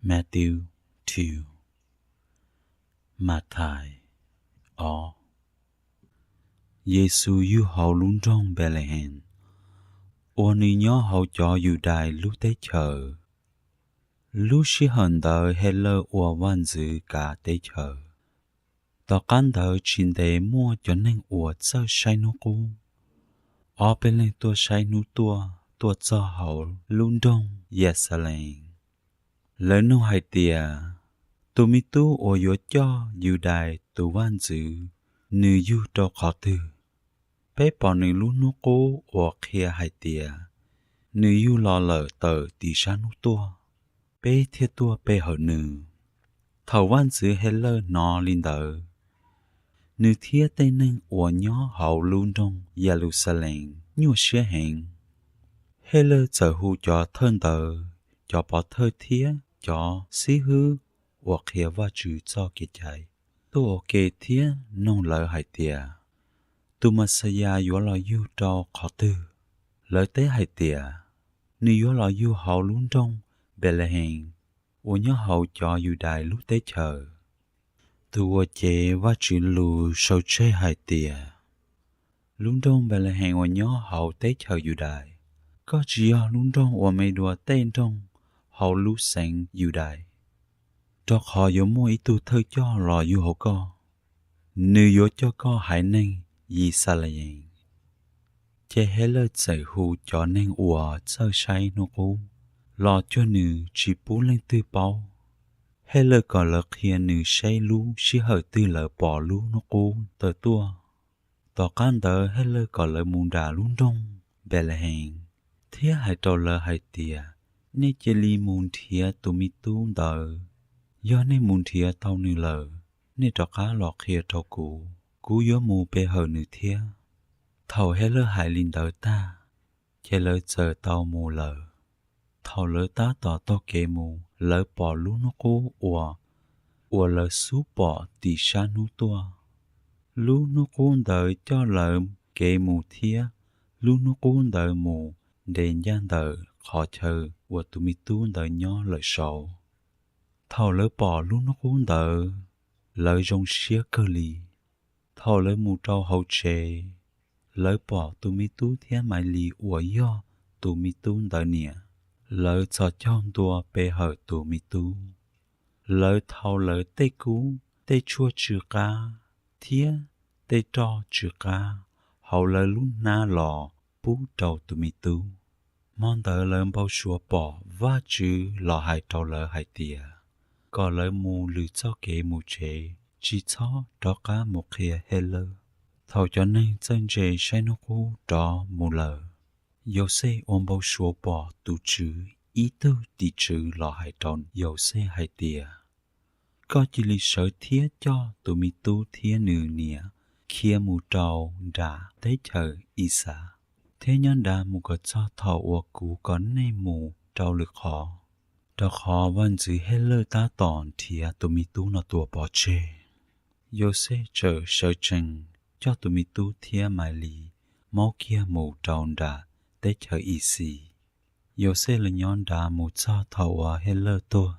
Matthew two. Mathais ob. Yexus yug hauv lub nroog Npelehees, uas nws nyob hauv cov Yudais lub teb chaws. Lub sij hawm ntawd Helauj ua vaj ntxwv kav teb chaws. Tom qab ntawd tsis ntev muaj cov neeg uas txawj saib hnub qub ob peb leeg tuaj saib hnub tuaj tuaj txog hauv lub nroog Yaxalees. Lawv nug hais tias, Tus me tub uas yuav coj Yudais tus vaj ntxwv, nws yug rau qhov twg? Peb pom nws lub hnub qub uas qhia hais tias, nws yug los lawm tawm tim sab hnub tuaj, peb thiaj tuaj pe hawm nws. Thaum vaj ntxwv Helauj hnov li ntawd, nws thiab tej neeg uas nyob hauv lub nroog Yeluxalees nyuaj siab heev. Helauj txawm hu cov thawj ntawd, cov pov thawj thiab cov xib hwb uas qhia Vajtswv txoj kev cai tuaj ua ke thiab noog lawv hais tias, Tus Mexiyas yuav los yug rau qhov twg? Lawv teb hais tias, Nws yuav los yug hauv lub nroog Npelehees uas nyob hauv cov Yudais lub teb chaws. Tus uas cev Vajtswv lus sau tseg hais tias, Lub nroog Npelehees uas nyob hauv teb chaws Yudais, koj tsis yog lub nroog uas me dua tej nroog hauv lub xeev Yudais, rau qhov yuav muaj ib tug thawj coj los yug hauv koj, nws yuav coj koj haiv neeg Yixalayees. Ces Helauj txawm hu cov neeg uas txawj saib hnub qub los cuag nws tsis pub leej twg paub. Helauj kom lawv qhia nws seb lub sij hawm twg lawv pom lub hnub qub tawm tuaj. Tom qab ntawd Helauj kom lawv mus nram lub nroog Npelehees thiab hais rau lawv hais tias, Nej cia li mus nrhiav tus me tub ntawd. Yog nej mus nrhiav tau nws lawm, nej rov qab los qhia rau kuv, kuv yuav mus pe hawm nws thiab. Thaum Helauj hais li ntawd tag, ces lawv txawm tau mus lawm. Thaum lawv tab tom taug kev mus, lawv pom lub hnub qub uas, uas lawv xub pom tim sab hnub tuaj. Lub hnub qub ntawd coj lawv kev mus thiab lub hnub qub ntawd mus nres ncaj ntawm qhov chaw uas tus me tub ntawd nyob lawm saud. Thaum lawv pom lub hnub qub ntawd, lawv zoo siab kawg li. Thaum lawv mus rau hauv tsev, lawv pom tus me tub thiab Maivliag uas yog tus me tub ntawd niam. Lawv txhos caug ntua pe hawm tus me tub. Lawv thau lawv tej kub, tej tshuaj tsw qab, thiab tej roj tsw qab hauv lawv lub hnab los pub rau tus me tub. Hmo ntawd lawv npau suav pom Vajtswv los hais rau lawv hais tias, kom lawv mus lwm txoj kev mus tsev, tsis txhob rov qab mus qhia Helauj. Thaum cov neeg txawj ntse saib hnub qub rov mus lawm, Yauxej ua npau suav pom tus Tswv ib tug tim tswv los hais rau Yauxej hais tias, Koj cia li sawv thiab coj tus me tub thiab nws niam khiav mus rau nram teb chaws Ixav, thiab nyob nrad mus kom txog thaum uas kuv kom nej mus rau lwm qhov, rau qhov vaj ntxwv Helauj tab tom nrhiav tus me tub no tua pov tseg. Yauxej txawm sawv tsees coj tus me tub thiab Maivliag maub kiag mus rau nram teb chaws Ixis. Yauxej los nyob nrad mus txog thaum uas Helauj tuag.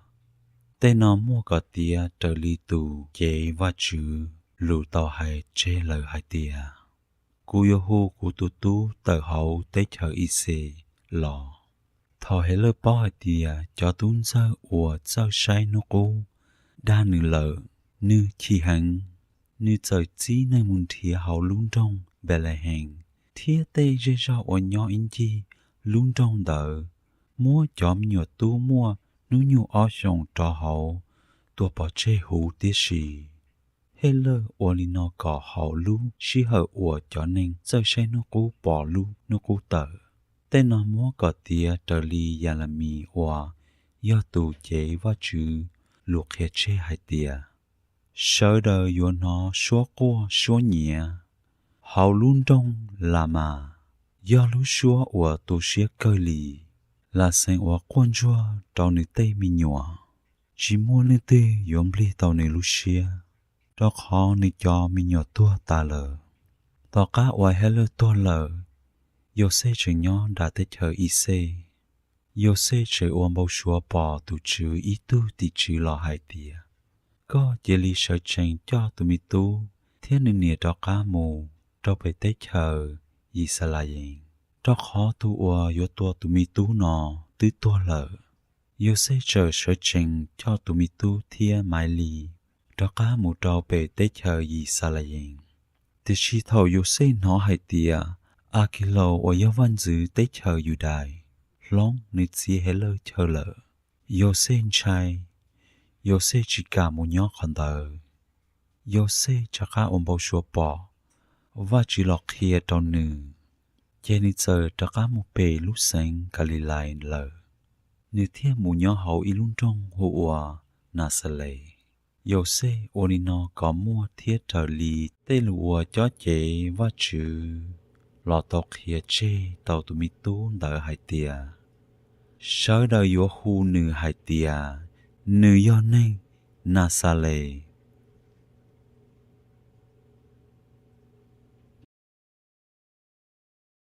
Tej no muaj kom tiav raws li tus cev Vajtswv lus tau hais tseg lawm hais tias, Kuv yuav hu kuv tus tub tawm hauv teb chaws Ixis los. Thaum Helauj paub hais tias cov tub ntxawg uas txawj saib hnub qub dag nws lawm, nws chim heev. Nws txawm txib neeg mus nrhiav hauv lub nroog Npelehees thiab tej zej zog uas nyob ib ncig lub nroog ntawd, muab cov me nyuam tub muaj hnub nyoog ob xyoos rov hauv tua pov tseg huv tib si. Helauj ua li no kom hauv lub sij hawm uas cov neeg txawj saib hnub qub pom lub hnub qub tawm. Tej no muab kom tiav raws li Yelemis uas yog tus cev Vajtswv lus qhia tseg hais tias, Sawv daws yuav hnov suab quaj suab nyiav hauv lub nroog Lamas, yog lub suab uas tu siab kawg li, Laxees uas quaj ntsuag rau nws tej me nyuam. Tsis muaj leej twg yuav nplig tau nws lub siab, rau qhov nws cov me nyuam tuag tas lawm. Tom qab uas Helauj tuag lawm, Yauxej tseem nyob nram teb chaws Ixej. Yauxej tseem ua npau suav pom tus Tswv ib tug tim tswv los hais tias, Koj cia li sawv tsees coj tus me tub thiab nws niam rov qab mus rau pem teb chaws Yixalayees, rau qhov tus uas yuav tua tus me tub no twb tuag lawm. Yauxej txawm sawv tsees coj tus me tub thiab Maivliag rov qab mus rau pem teb chaws Yixalayees. Tiam sis thaum Yauxej hnov hais tias Akilaus uas yog vaj ntxwv teb chaws Yudais hloov nws txiv Helauj chaw lawm, Yauxej ntshai, Yauxej tsis kam mus nyob qhov ntawd. Yauxej rov qab ua npau suav pom Vajtswv los qhia rau nws, ces nws txawm rov qab mus pem lub xeev Kalilais lawm, nws thiaj mus nyob hauv ib lub nroog hu ua Naxales. Yauxej ua li no kom muaj thiab raws li tej lus uas cob cev Vajtswv los tau qhia tseg rau tus me tub ntawd hais tias, Sawv daws yuav hu nws hais tias, nws yog neeg Naxales.